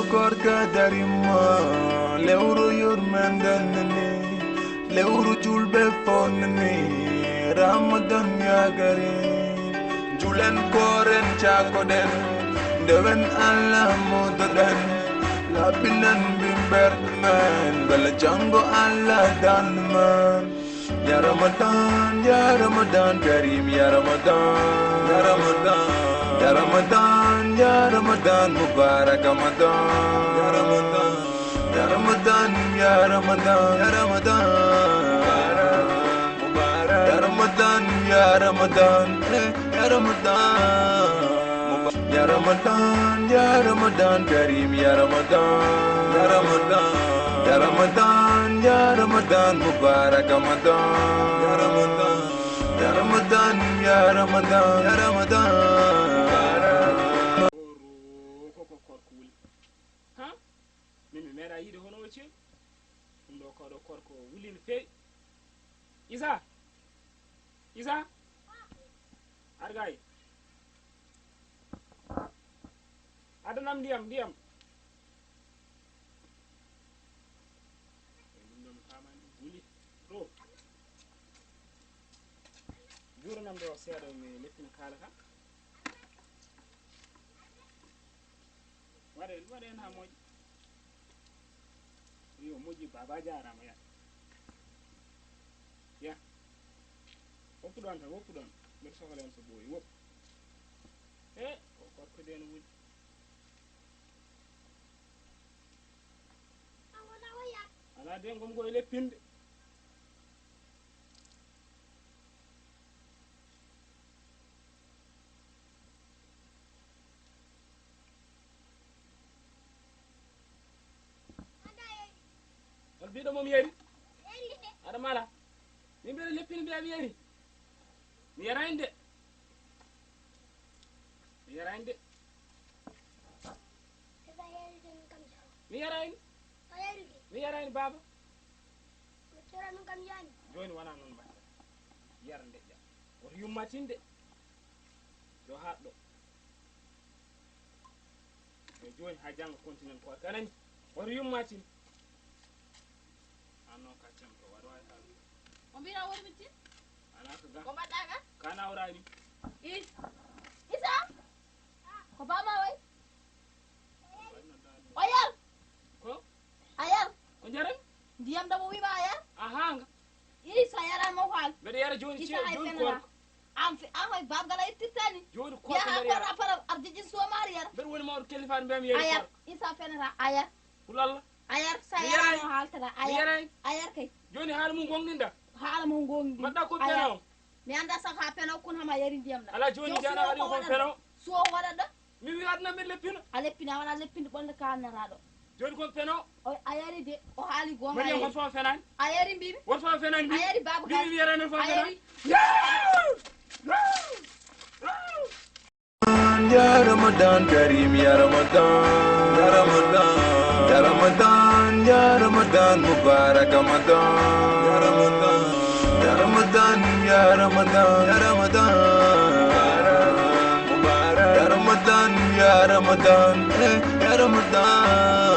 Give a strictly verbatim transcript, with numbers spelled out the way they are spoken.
Koorka darimma, lewru yurmenden ni, lewru julɓe fof ni, Ramadan ya Karim. Julen kooren caakoɗen, ndewen Allah moodoɗen, laaɓɓinen mbimmberɗe men, mbela janngo Allah dan men. Ya Ramadan, ya Ramadan Karim, ya Ramadan, ya Ramadan, ya Ramadan, ya Ramadan Mubarak Ramadan, ya Ramadan, ya Ramadan, ya Ramadan, ya Ramadan Mubarak Mubarak, ya Ramadan, ya Ramadan, eh, ya Ramadan Mubarak, ya Ramadan, ya Ramadan Karim, ya Ramadan, ya Ramadan, ya Ramadan, ya Ramadan Mubarak Ramadan, ya Ramadan, ya Ramadan, ya Ramadan, ya Ramadan Mubarak. Ko, ko, ko, ko wuli. Ha? Min mi meeɗa yiide hono o ceeɗu. Ɗum ɗo ko ɗo korko wuli no feewi. Isa! Isa! Ar gay. Adanam ndiyam, ndiyam. Ɗum ɗo mi faamaani ɗum wuli. Ɗo. Juuranam ɗo seeɗa mi leppina kaala ka. Waɗe, waɗe hen ha moƴƴi. Yo moƴƴi, baba jaarama ya. Ya. Woppu ɗon tan, woppu ɗon. Mbeɗa sohla hen so ɓooyi, woppu. E, o gorko de no woni. Ala de, ngom ko e leppinde. Hol mbiɗo mo mi yari? Aɗa mala? Min mbiɗa leppini mbiya mi yari. Mi yarani de. Mi yarani de. Mi yarani. Mi yarani baba. Joni wona noon mbaɗta. Yar ndeƴƴa. Woto yummatin de. Ɗo haɗɗo. E jooni haa janngo continent ko a kanani. Woto yummatin. An noon ka cemto, waɗa waawi haalde. O mbiyata woni mi tin? Ana ko ga. Ko mbaɗɗa ga? Kana o rani. I. Isa? Ko bama way? O yar. Ko? A yar. Ko njaram? Ndiyam ɗam o wima a yar? Aha, nga. Isa yarama o haal. Mbeɗa yara jooni. Isa ce-, hay jooni fenata. Koor. An fe-, an hoy babgal a ittirtani. Jooni koor ko yaha mbeɗa yara. Koor a para arjijin somari yara. Mbeɗa woni mawɗo kellifaani mbiyami yari. A yar. Koor. Isa fenata a yar. Ko lalla. A yar, sa mi yarani. Yarano haaltata, a yar. Mi yarani. A yar kay. Jooni haala mum gonɗinɗa. Haala mum gonɗin. Mbaɗɗa ko a yar. Peno. Mi annda sax haa peno kun hama yari ndiyam ɗam. Ala jooni so jana waɗi ko peno. So waɗa ɗo. Mi wi adna mi leppina. A leppina wala leppinde ɓolde ka annaraɗo. Jooni kon peno. O a yari de, o haali gonga. Mariam yari. Won fo fenaani. A yari mbimi. Won fo fenaani mbimi. A yari babu. Mbimi mi yarani fo fenaani. A yari. Ya Ramadan Karim, ya Ramadan, ya Ramadan, ya Ramadan, ya Ramadan, Mubarak Ramadan, ya Ramadan, ya Ramadan, ya Ramadan, ya Ramadan, Mubarak Ramadan, ya Ramadan, eh, ya Ramadan.